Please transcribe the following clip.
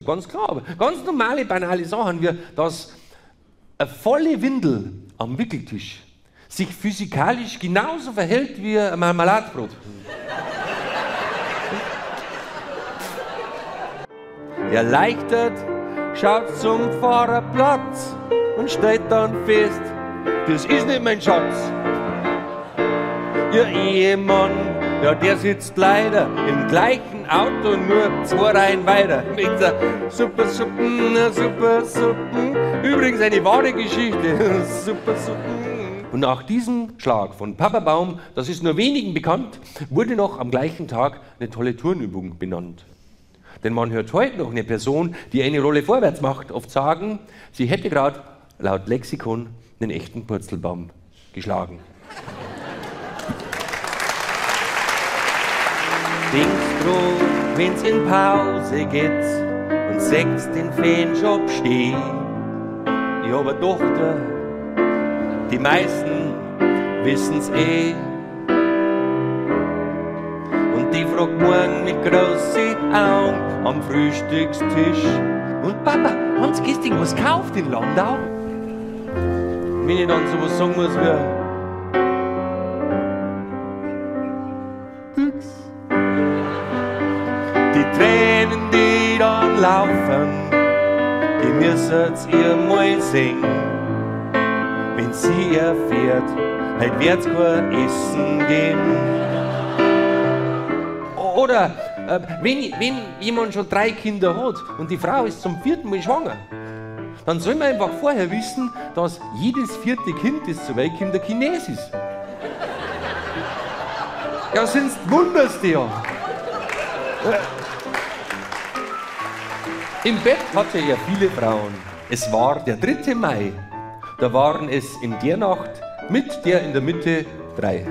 Ganz klar, aber ganz normale, banale Sachen, wie dass eine volle Windel am Wickeltisch sich physikalisch genauso verhält wie ein Marmeladbrot. Erleichtert schaut zum Fahrerplatz und stellt dann fest, das ist nicht mein Schatz. Ihr Ehemann, ja, der sitzt leider im gleichen Auto, nur 2 Reihen weiter. Mit der Super Suppen, Super Suppen. Übrigens eine wahre Geschichte. Super Suppen. Und nach diesem Schlag von Papa Baum, das ist nur wenigen bekannt, wurde noch am gleichen Tag eine tolle Turnübung benannt. Denn man hört heute noch eine Person, die eine Rolle vorwärts macht, oft sagen, sie hätte grad laut Lexikon einen echten Purzelbaum geschlagen. Denkst du, wenn's in Pause geht und sechst den Fanshop stehen? Ich hab eine Tochter, die meisten wissen's eh. Und die fragt morgen mit großen Augen am Frühstückstisch: Und Papa, haben Sie gestern was gekauft in Landau? Wenn ich dann sowas sagen muss wie Nix. Die Tränen, die dann laufen, die müsset's ihr mal sehen. Wenn sie erfährt, heut wird's kein Essen geben. Oder wenn jemand schon 3 Kinder hat und die Frau ist zum 4. Mal schwanger, dann soll man einfach vorher wissen, dass jedes 4. Kind, das zur Welt kommt, ein Chines ist. Ja, sonst wunderst du ja. Im Bett hatte er viele Frauen. Es war der 3. Mai. Da waren es in der Nacht mit der in der Mitte 3.